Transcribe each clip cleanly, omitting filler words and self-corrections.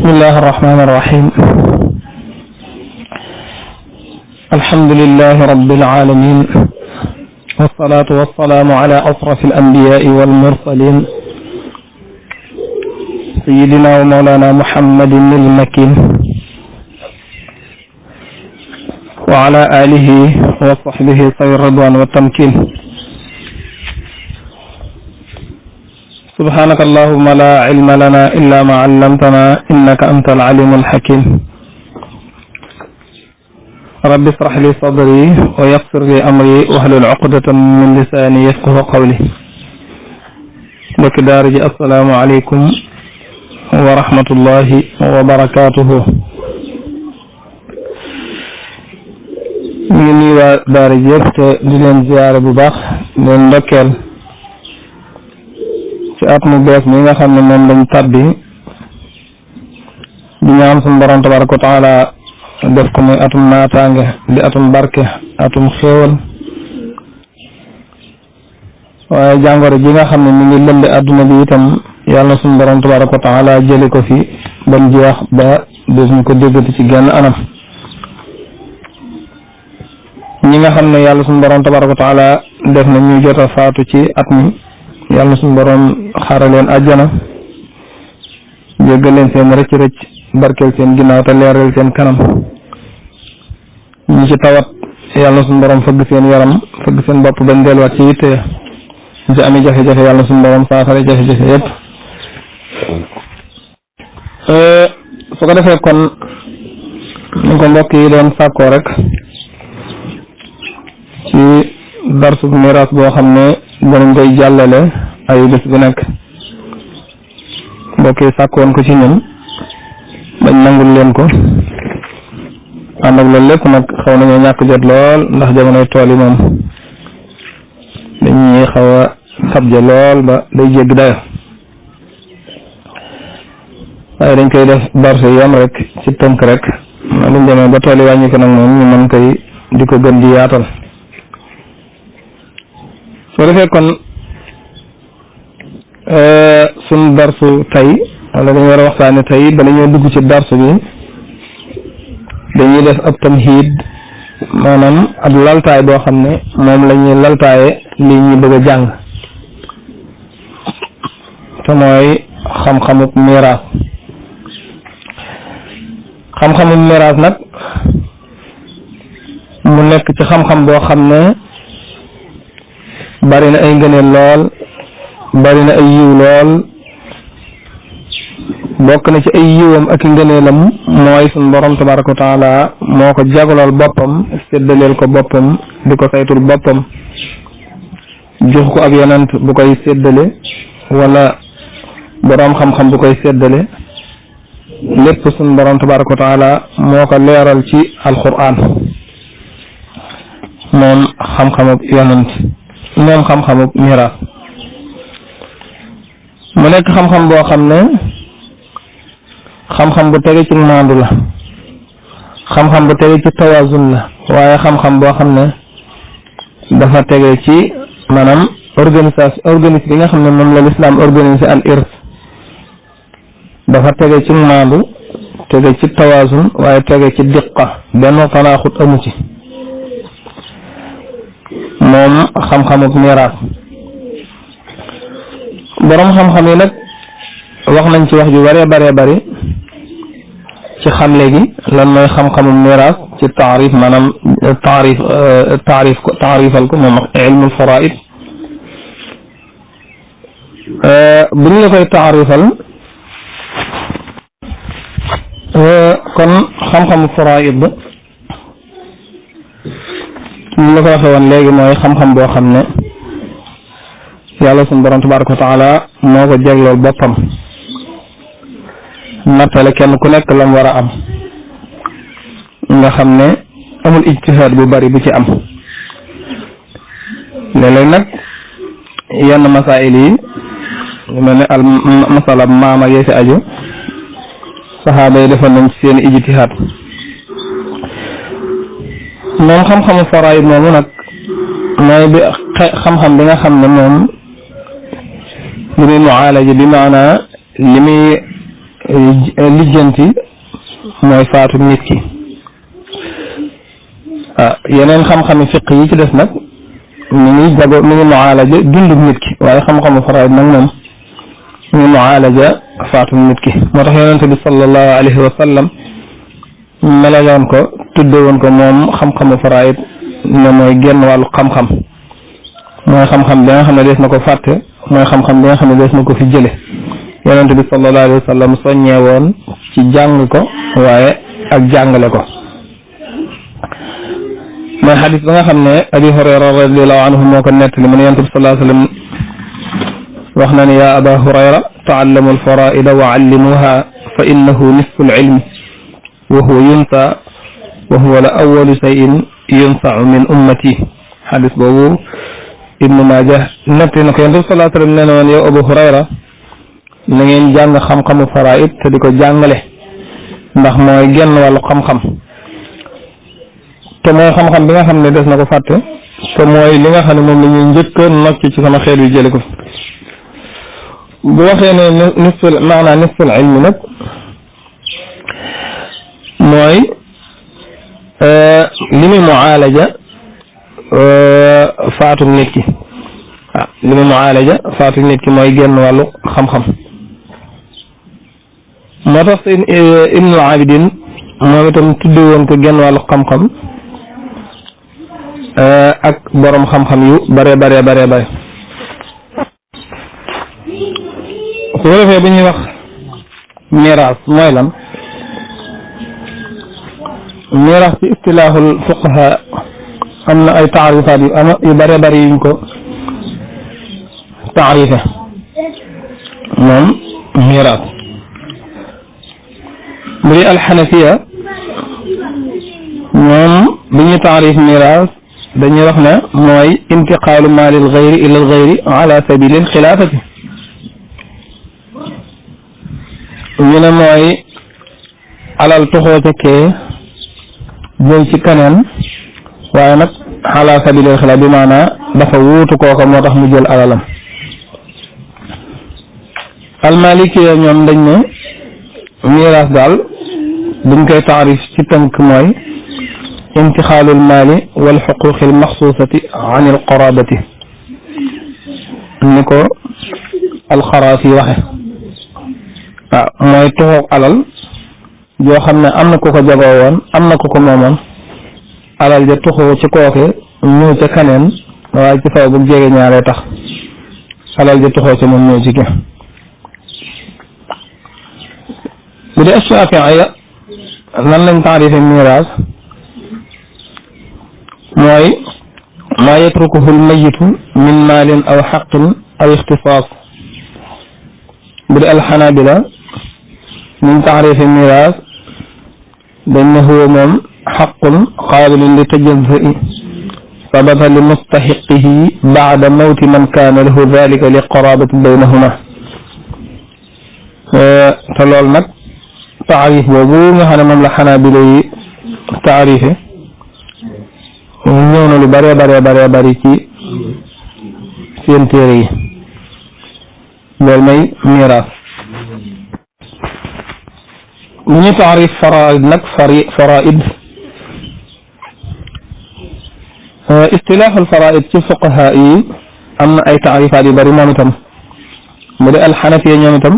بسم الله الرحمن الرحيم. الحمد لله رب العالمين، والصلاة والسلام على أشرف الأنبياء والمرسلين سيدنا ومولانا محمد المكين وعلى آله وصحبه ذوي الرضوان والتمكين. سبحانك اللهم لا علم لنا إلا ما علمتنا إنك أنت العليم الحكيم. رب اشرح لي صدري ويسر لي أمري واحلل عقدة من لساني يفقهوا قولي. وكدارج السلام عليكم ورحمة الله وبركاته. ñu ngi waa daara yëpp te di leen ziyaare bu baax leen ndokkeel ci at mu bees mi nga xam ne moom lañ tàbbi di ñaan suñu borom tabaraka wa taala def ko muy atum naataange di atum barke atum xéewal waaye jàngoro ji nga xam ne mi ngi lëmbe adduna bi itam yàlla suñu borom tabaraka wa taala jëli ko fi bam jeex ba duñu ko déggati ci genn anam. ñi nga xam ne yàlla suñu borom tabaraka wa taala def na ñu jot a faatu ci at mi yàlla suñu borom xaare leen àjjana jéggal leen seen rëcc-rëcc barkeel seen ginnaaw te leeral seen kanam. ñi ci tawat yàlla suñu borom fëgg seen yaram fëgg seen bopp bañ delluwaat ci yitte ñi ci amee jafe-jafe yàlla suñu borom saafara jafe-jafe yépp. su ko defee kon ñu ko mbokk yi doon sàkkoo rek ci darsu miraas boo xam ne danañ koy jàllale ay bés bu nekk mbokk yi sàkkoon ko ci ñun bañ nangul leen ko ànd ak loolu lépp nag xaw nañoo ñàkk jot lool ndax jamonoy tool yi moom dañuy xaw a sabje lool ba day jégg dayo waaye dañ koy def darsu yam rek ci tënk rek luñ demee ba tool yi wàññi ko nag moom ñu mën koy di ko gën di yaatal. soo defee kon suñ darsu tey wala dañu war a waxtaane tey bala ñoo dugg ci darsu bi dañuy def ab tamhiid maanaam ab laltaay boo xam ne moom la ñuy laltaaye li ñuy bëgg a jàng te mooy xam-xamub miraas. xam-xamub miraas nag mu nekk ci xam-xam boo xam ne bari na ay ngëneel lool bari na ay yiw lool bokk na ci ay yiwam ak ngëneelam mooy suñu borom tabaraka wa taala moo ko jaglool boppam séddaleel ko boppam di ko saytul boppam jox ko ab yonent bu koy séddale wala borom xam-xam bu koy séddale lépp suñu borom tabaraka wa taala moo ko leeral ci alquran moom xam-xamub yonent moom xam-xamub miraas mu nekk xam-xam boo xam ne xam-xam bu tege ci maandu la xam-xam bu tege ci tawazun la waaye xam-xam boo xam ne dafa tege ci maanaam organisme bi nga xam ne moom la lislaam organisé al irs dafa tege ci maandu tege ci tawazun waaye tege ci diqa benn tanaaxut amu ci moom xam-xamub miraas. borom xam-xam yi nag wax nañ ci wax ju bëree bëri ci xamle gi lan mooy xam-xamub miraas ci taarif maanaam taarifal ko moom ilmul faraid. bu ñu la koy taarifal kon xam-xamu faraid ñu la ko waxee woon léegi mooy xam-xam boo xam ne yàlla suñu borom tabaraka wa taala moo ko jaglool boppam nattale kenn ku nekk lam war a am nga xam ne amul ijtihaad bu bari bu ci am. léeg-léeg nag yenn masaayil yi lu mel ne al masala maama yee si aju saxaaba yi defoon nañ ci seen ijtihaad. moom xam-xamu faraid moomu nag mooy bi xam-xam bi nga xam ne moom li muy muaalaja bi maanaa li muy lijjanti mooy faatu nit ki. yeneen xam-xami fiq yi ci des nag mi ngi muaalaja dundu nit ki waaye xam-xamu faraid nag moom mi ngi muaalaja faatu nit ki moo tax yonente bi sallallahu alayhi wa sallam melaloon ko tudde woon ko moom xam-xamu faraid ne mooy genn wàllu xam-xam mooy xam-xam bi nga xam ne dees na ko fàtte mooy xam-xam bi nga xam ne dees na ko fi jële yonente bi sallallahu alayhi wa sallam soññee woon ci jàng ko waaye ak jàngale ko mooy xadis ba nga xam ne Abi Hurayra radiallahu anhu moo ko nettali mu ne yonente bi sallallahu alayhi wa sallam wax na ne yaa Aba Hurayra taallamu alfaraida wa allimuha fa innahu nisfu alilmi wa huwa yunsa wa huwa la awalu shayin yunsau min ummati xadis boobu Ibnu Maaja nettali na ko yonente bi sallallahu alayhi wa sallam nee na woon yow Abu Hurayra na ngeen jàng xam-xamu faraid te di ko jàngale ndax mooy genn wàllu xam-xam te mooy xam-xam bi nga xam ne des na ko fàtte te mooy li nga xam ne moom la ñuy njëkk a nocc ci sama xeet yu jële ko bu waxee ne nisful ilmi nag mooy li muy muaalaja faatu nit ki li muy muaalaja faatu nit ki mooy genn wàllu xam-xam moo tax Ibnul Abidin moom itam tudde woon ko genn wàllu xam-xam ak borom xam-xam yu bare su ko defee bu ñuy wax miraas mooy lan miraas ci istilaaxul fuqaha am na ay taarifaat yu bare yuñ ko taarife moom miraas bu dee alxanafiya ñoom bi ñuy taarif miraas dañuy wax ne mooy intiqaalu maalil gayri ilal gayri ala sabilil xilaafati ñu ne mooy alal toxoo ca kee jëm ci keneen waaye nag ala sabilil xilaaf bi maanaa dafa wuutu kooka moo tax mu jël alalam almalikiya ñoom dañ ne miraas daal buñ koy taarif ci tënk mooy intixaalul maali wal xuquqi al maxsuusati an il qorabati ni ko alxaraas yi waxe waaw mooy toxoog alal joo xam ne am na ku ko jagoo woon am na ku ko moomoon alal ja toxoo ci kooke ñëw ca kaneen waaye ci faw bu jege ñaaree tax alal ja toxoo ca moom ñëw ci ki bu dee Shaafi'i nan lañ taarife miraas mooy maa yatrukuhu almayitu min maalin aw xaqin aw ixtisaas bu dee alxanaabila ñu taarife miraas dañ ne huwa moom xaqun qaabilun li tajazzu'i sabata li mustaxiqihi bacda mawti man kaana lahu dalika li qaraabati baynahuma te loolu nag taarif boobu nga xam ne moom la xanaabila yi taarife ñëw na lu bari ci seen téere yi loolu may miraas lu ñu taarif faraid nag faraid istilaaxul faraid ci fuqaha yi am na ay taarifaat yu bari moom itam mu de alxanafiya ñoom itam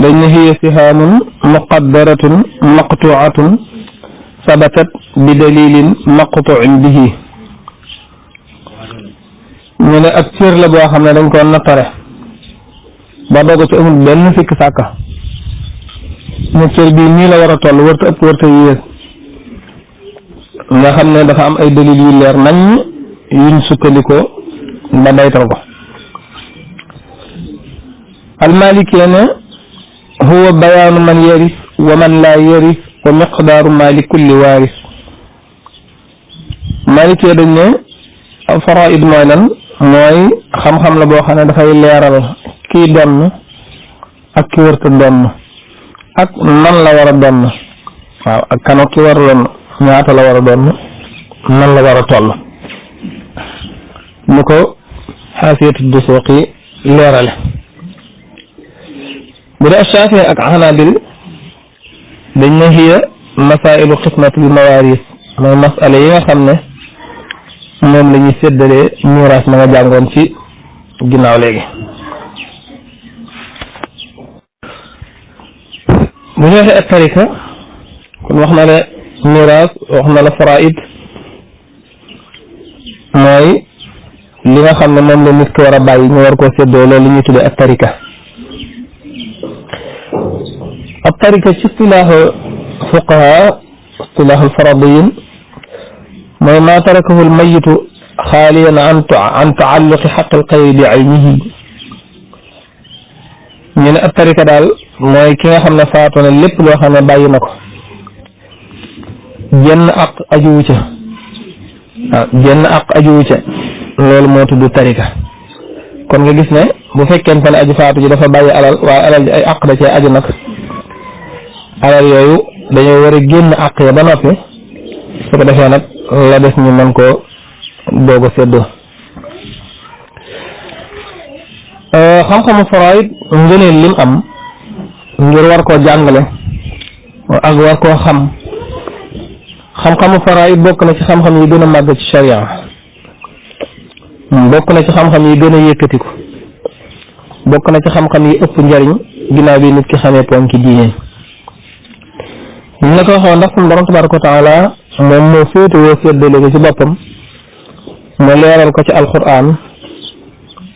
dañ ne hiya sihaamun muqaddaratun maqtuatun sabatat bi dalilin maqtuin bihi ñu ne ab cër la boo xam ne dañ ko nattare ba doog ci amul benn sikk sàkka ne cër bii nii la war a toll warta ëpp warta yées nga xam ne dafa am ay dalil yu leer nañ yuñ sukkandikoo ba daytal ko almalikee ne huwa bayaanu man yaris wa man laa yaris wa miqdaaru maali kulli waaris malikee dañ ne faraid mooy lan mooy xam-xam la boo xam ne dafay leeral kii donn ak ki wërta donn ak nan la war a donn waaw ak kano ki war a donn ñaata la war a donn nan la war a toll ni ko xaasiyatu dusuuqi leerale bu dee Shaafi'i ak Hanaabil dañ ne hiya masailu xismatul mawaaris mooy masala yi nga xam ne moom la ñuy séddalee miraas ma nga jàngoon ci ginnaaw léegi. bu ñu waxee ak tarika kon wax na la miraas wax na la faraid mooy li nga xam ne moom la nit ki war a bàyyi ñu war koo séddoo loolu li ñuy tuddee ak tarika. ak tarika ci istilaahu fuqaha istilaahu alfaradiyin mooy maa tarakahu almayitu xaaliyan an taalluqi xaq alxayri bi aynihi. ñu ne ab tarika daal mooy ki nga xam ne faatu na lépp loo xam ne bàyyi na ko jenn aq ajuwu ca jenn aq ajuwu ca loolu moo tudd tarika. kon nga gis ne bu fekkente ne aju faatu ji dafa bàyyi alal waaye alal ji ay aq da cee aju nag alal yooyu dañoo war a génn aq ya ba noppi su ko defee nag la des ñu mën koo doog a séddoo. xam-xamu faraid ngëneel lim am ngir war koo jàngale ak war koo xam-xamu faraid bokk na ci xam-xam yi gën a màgg ci sharia bokk na ci xam-xam yi gën a yëkkatiku bokk na ci xam-xam yi ëpp njariñ ginnaaw bi nit ki xamee ponki diine. ñu la ko waxoon ndax suñu borom tabaraka wa taala moom moo féetewoo séddale ko ci boppam mu leeral ko ci alquran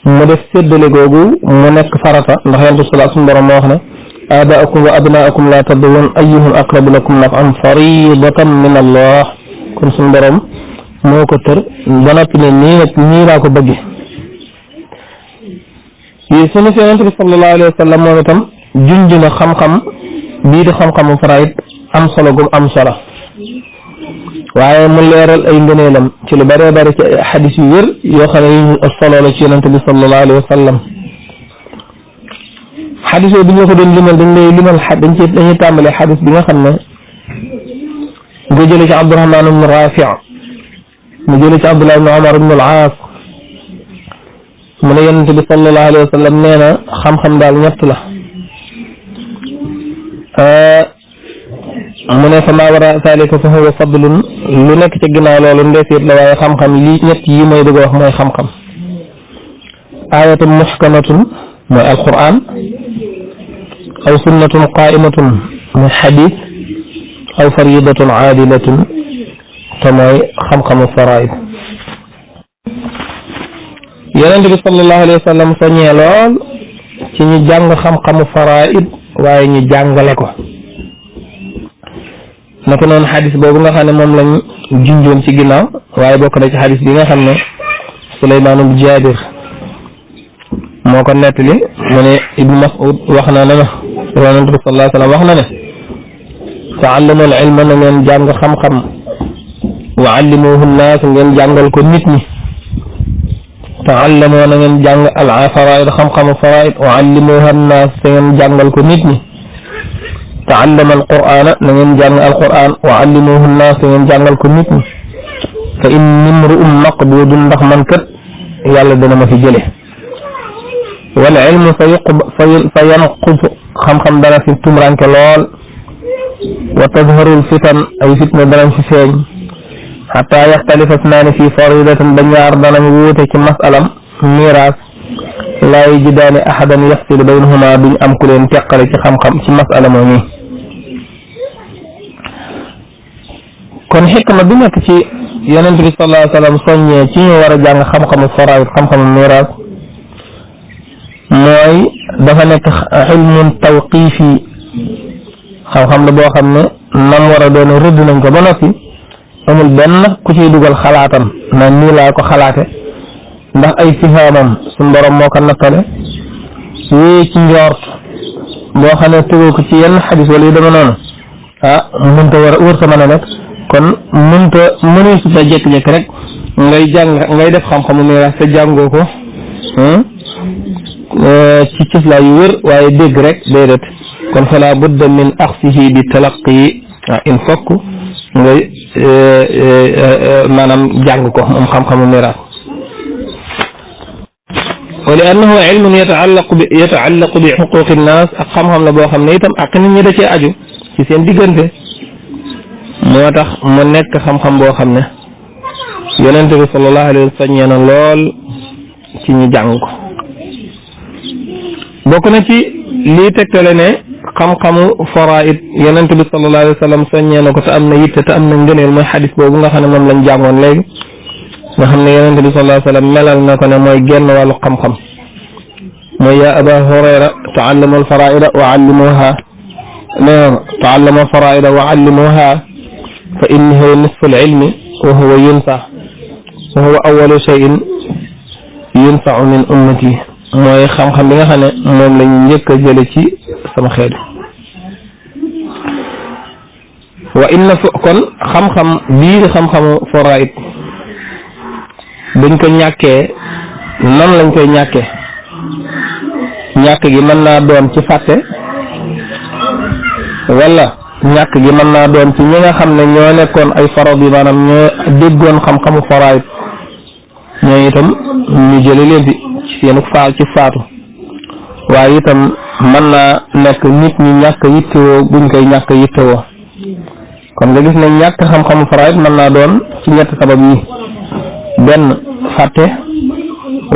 mu def séddale googu mu nekk farata ndax yonent bi suñu borom moo wax ne abaakum wa abnaakum laa tadruun ayyuhum aqrabu lakum naf'an faridatan min allah. kon suñu borom moo ko tër ba noppi ne nii laa ko bëgge yi sunu si yonent bi sallallahu alayhi wa sallam moom itam junj na xam-xam bii di xam-xamu faraid am solo gum am solo waaye mu leeral ay ngëneelam ci lu bëree bëri ci ay xadis yu wér yoo xam ne yu ñu solo la ci yonent bi sallallahu alayhi wa sallam. xadis yooyu bi ñu ko doon limal dañ lay limal dañuy tàmbalee xadis bi nga xam ne nga jëlee ci Abdurahmaan ibnu Raafi mu jëlee ci Abdullah ibnu Umar ibnu al-Aas mu ne yonent bi sallallahu alayhi wa sallam nee na xam-xam daal ñett la. mu ne fa maa wara zalika fa huwa fadlun lu nekk ci ginnaaw loolu ndeeseet la waaye xam-xam lii ñett yi mooy bëgg a wax mooy xam-xam. ayatun muhkamatun mooy alquran aw sunnatun qaimatun mooy xadis aw faridatun aadilatun te mooy xam-xamu faraid. yonent bi sallallahu alayhi wa sallam soññee lool ci ñu jàng xam-xamu faraid waaye ñu jàngale ko. naka noonu xadis boobu nga xam ne moom lañ junjoon ci ginnaaw waaye bokk na ci xadis bi nga xam ne Sulaymaan ibn Jaabir moo ko nettali mu ne Ibnu Mas'ud wax na ne Yonent bi sallallahu alayhi wa sallam wax na ne ta'allamu al-ilma na ngeen jàng xam-xam wa allimuhu nnaas ngeen jàngal ko nit ñi ta'allamu na ngeen jàng al-faraa'id xam-xamu faraa'id wa allimuha nnaas te ngeen jàngal ko nit ñi ta'allama al-qur'aana na ngeen jàng al-qur'aan wa allimuhu nnaas te ngeen jàngal ko nit ñi fa inni imru'un maqbuudun ndax man kat yàlla dana ma fi jële wal ilmu fa yanqus xam-xam dana fi tumranke lool wa tadharul fitan ay fitna danañ fi feeñ xataa yaxtalifa isnaani fi faridatin ba ñaar danañ wuute ci masalam miraas laa yajidaani ahadan yafsilu baynahuma duñ am ku leen teqale ci xam-xam ci masala moomu. kon xikma bi nekk ci yonent bi sallallahu alayhi wa sallam soññee ci ñu war a jàng xam-xamu faraid xam-xamu miraas mooy dafa nekk xilmun tawqifi xam-xam la boo xam ne nam war a doon rëdd nañ ko ba noppi amul benn ku ciy dugal xalaatam na nii laa ko xalaate ndax ay sihaamam suñu borom moo ko nattale wéy ci njort boo xam ne tëgoo ko ci yenn xadis wala yu dama noonu mënta war a wërta mën a nekk kon mënuñ su fa jékki-jékki rek ngay def xam-xamu miraas te jàngoo ko ci cëslaa yu wér waaye dégg rek déedéet kon fala budda min axsihi bi talaqi il faut ngay maanaam jàng ko moom xam-xamu miraas wa li annahu ilmun yataallaqu bi xuquqi nnaas ak xam-xam la boo xam ne itam ak nit ñi da cee aju ci seen diggante moo tax mu nekk xam-xam boo xam ne yonente bi sallallahu alayhi wa sallam na lool ci ñu jàng ko bokk na ci lii tegtale ne xam-xamu faraid yonente bi sallallahu alayhi wa sallam soññee na ko te am na yitte te am na ngëneel mooy xadis boobu nga xam ne moom lañ jàngoon léegi nga xam ne yonente bi sallallahu alayhi wa sallam melal na ko ne mooy genn wàllu xam-xam mooy yaa aba hurayra taallamu alfaraida wa allimuha taallamu alfaraida wa allimuha fa innahu nisfu alilmi wa huwa yunsa wa huwa awalu cheyin yunfau min ummati mooy xam-xam bi nga xam ne moom la ñu njëkk a jële ci sama xeet wa inna kon xam-xam bii di xam-xamu faraid buñ ko ñàkkee nan lañ koy ñàkkee ñàkk gi mën naa doon ci fàtte wala ñàkk gi mën naa doon ci ñi nga xam ne ñoo nekkoon ay farad yi maanaam ñoo déggoon xam-xamu faraid ñoo itam ñu jële leen ci seenu faatu waaye itam mën naa nekk nit ñi ñàkk yittewoo buñ koy ñàkk yittewoo kon nga gis ne ñàkk xam-xamu faraid mën naa doon ci ñetti sabab yi benn fàtte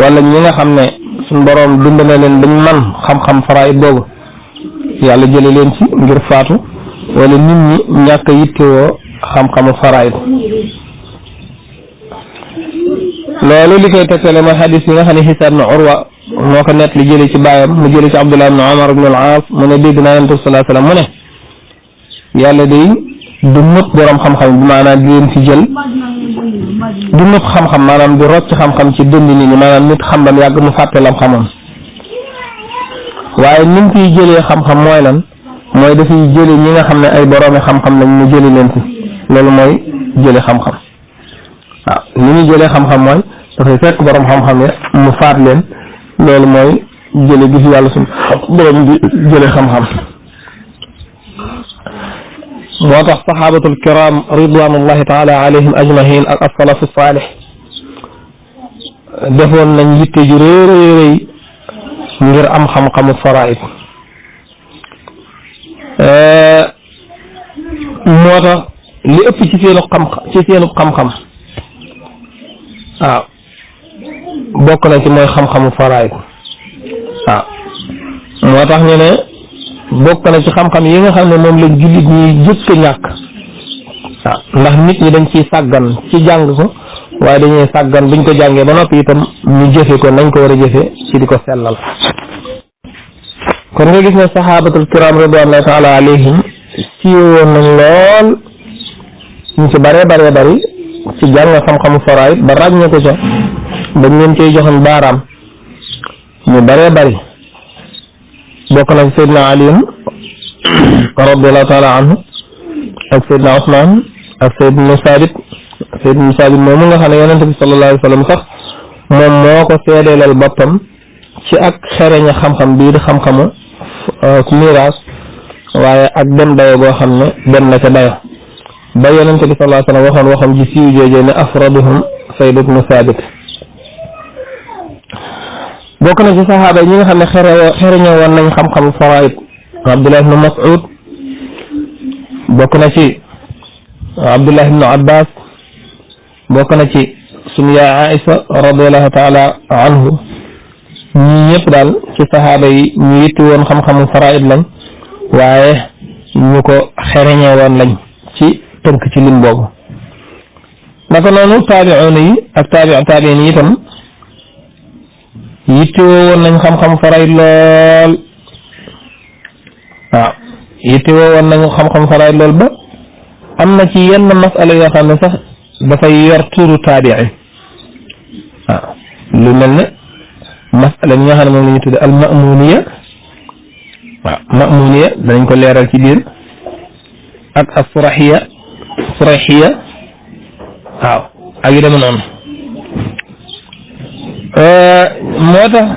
wala ñi nga xam ne suñ boroom dund na leen dañ man xam-xam faraid boobu yàlla jële leen ci ngir faatu wala nit ñi ñàkk yittewoo xam-xamu faraid loolu li koy tegtale mooy xadis yi nga xam ne Hisaam ibn Urwa moo ko nett li jële ci baayam mu jële ci Abdullah ibn Umar ibn al-Aas mu ne dégg naa Yonent bi sallallahu alayhi wa sallam mu ne yàlla day du nëpp borom xam-xam bi maanaam di leen ci jël du nëpp xam-xam maanaam di rocc xam-xam ci dënd nit ñi maanaam nit xam bam yàgg mu fàtte lam xamoon waaye ni mu fiy jëlee xam-xam mooy lan mooy dafay jële ñi nga xam ne ay boroomi xam-xam lañ mu jëli leen ci loolu mooy jële xam-xam waaw ni ñu jëlee xam-xam mooy dafay fekk borom xam-xam yi mu faat leen loolu mooy jële gi fi yàlla suñu borom di jële xam-xam moo tax saxaabatul kiram ridwanullahi taala alayhim ajmahin ak as-salafu salih defoon nañ yitte ju réy ngir am xam-xamu faraid moo tax li ëpp ci seenu xam-xam waaw bokk na ci mooy xam-xamu faraid waaw moo tax ñu ne bokk na ci xam-xam yi nga xam ne moom lañ jullit ñi jëkk ñàkk waaw ndax nit ñi dañ ciy sàggan ci jàng ko waaye dañuy sàggan buñ ko jàngee ba noppi itam ñu jëfe ko nañ ko war a jëfe ci di ko sellal kon nga gis ne saxaabatul kiram ridwanullahi taala alayhim siiwoon nañ lool ñu ci bare bari ci jàng xam-xamu faraid ba ràññee ko ca bañ leen cay joxoon baaraam ñu bare bari bokk na Seydina Ali radiyallahu taala anhu ak Seydina Ousmane ak Seydina Sabit moomu nga xam ne Yonent bi sallallahu alayhi wa sallam sax moom moo ko seedeelal boppam ci ak xereña xam-xam bii di xam-xamu miraas waaye ak dem dayo boo xam ne dem na ca dayo ba Yonent bi sallallahu alayhi wa sallam waxam ji siiw joojee ne afraduhum Sayd ibn Sabit bokk na ci saxaaba yi ñi nga xam ne xereñe woon nañ xam-xamu faraid Abdullah ibn Mas'ud bokk na ci Abdullah ibn Abbas bokk na ci suñu yaay Aïsa radiyallahu taala anhu ñi ñëpp daal ci saxaaba yi ñu yitti woon xam-xamu faraid lañ waaye ñu ko xereñe woon lañ ci tënk ci lim boobu naka noonu taabi'uuna yi ak taabi'iin yi itam yittewoo woon nañ xam-xam faraid lool waaw yittewoo woon nañ xam-xam faraid lool ba am na ci yenn masala yoo xam ne sax dafay yor tuuru taabi'i waaw lu mel ne masala mi nga xam ne moom la ñu tudde al ma'muniya waaw ma'muniya danañ ko leeral ci biir ak as surahiya waaw ak yu deme noonu moo tax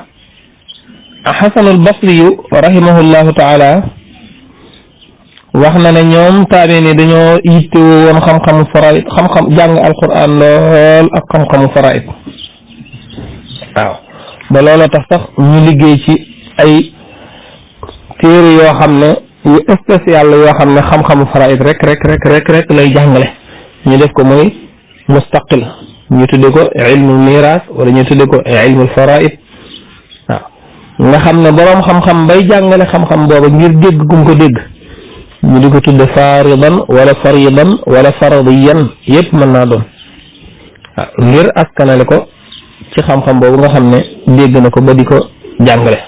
Xasanul Basri rahimahullahu taala wax na ne ñoom taabee ni dañoo yittewoo woon xam-xamu faraid xam-xam jàng alquran lool ak xam-xamu faraid waaw ba loola tax sax ñu liggéey ci ay téere yoo xam ne yu spécial la yoo xam ne xam-xamu faraid rek lay jàngale ñu def ko muy mustaqil ñu tudde ko ilmu miraas wala ñu tudde ko ilmul faraid waaw nga xam ne boroom xam-xam bay jàngale xam-xam booba ngir dégg gum ko dégg ñu di ko tudde faridan wala faridan wala faradiyan yépp mën naa doon waaw ngir askanale ko ci xam-xam boobu nga xam ne dégg na ko ba di ko jàngale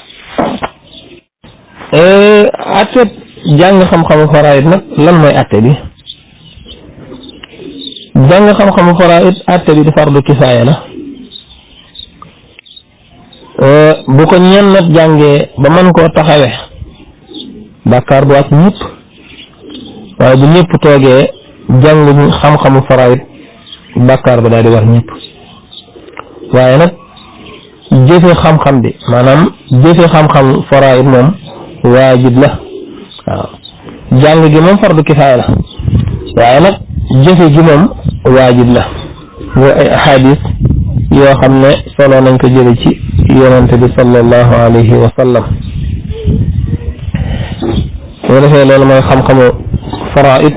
atte jàng xam-xamu faraid nag lan mooy atte bi jàng xam-xamu faraid atte bi di fardu kifaaya la bu ko ñenn nag jàngee ba mën koo taxawe bàkkaar bu wàcc ñëpp waaye bu ñëpp toogee jànguñu xam-xamu faraid bàkkaar ba daal di war ñëpp waaye nag jëfe xam-xam bi maanaam jëfe xam-xam faraid moom waajib la waaw jàng gi moom fardu kifaaya la waaye nag jëfe gi moom waajib la mooy ay ahadis yoo xam ne solo nañ ko jële ci yonente bi sallallahu alayhi wa sallam soo defee loolu mooy xam-xamu faraid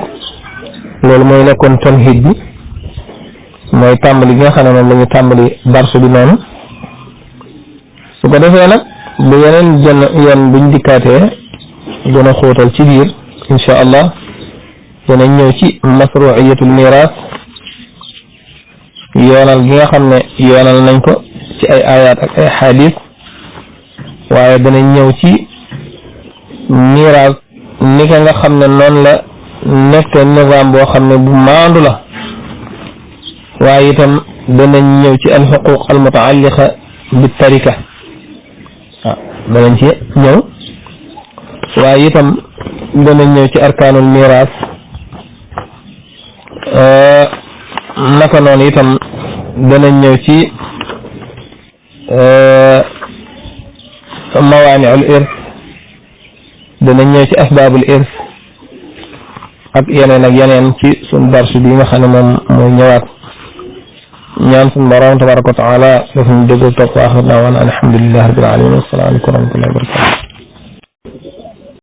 loolu mooy nekkoon tamhid bi mooy tàmbali gi nga xam ne moom la ñu tàmbali darsu bi noonu su ko defee nag bu yeneen yoon buñ dikkaatee gën a xóotal ci biir insha allah danañ ñëw ci masruiyatul miraas yoonal gi nga xam ne yoonal nañ ko ci ay ayat ak ay xadis waaye danañ ñëw ci miraas ni ka nga xam ne noonu la nekkee nizaam boo xam ne bu maandu la waaye itam danañ ñëw ci alxuquq almutaalliqa bi tarika waaw danañ ci ñëw waaye itam danañ ñëw ci arkaanul miraas naka noonu itam danañ ñëw ci mawaani'ul irs danañ ñëw ci asbaabul irs ak yeneen ci suñ darsu bi nga xam ne moom mooy ñëwaat ñaan suñ borom tabaraka wa taala daf ñu dégg topp waaxir daawana alhamdulillahi rabbil alamin wassalaamu aleykum wa rahmatullahi wa barakatuh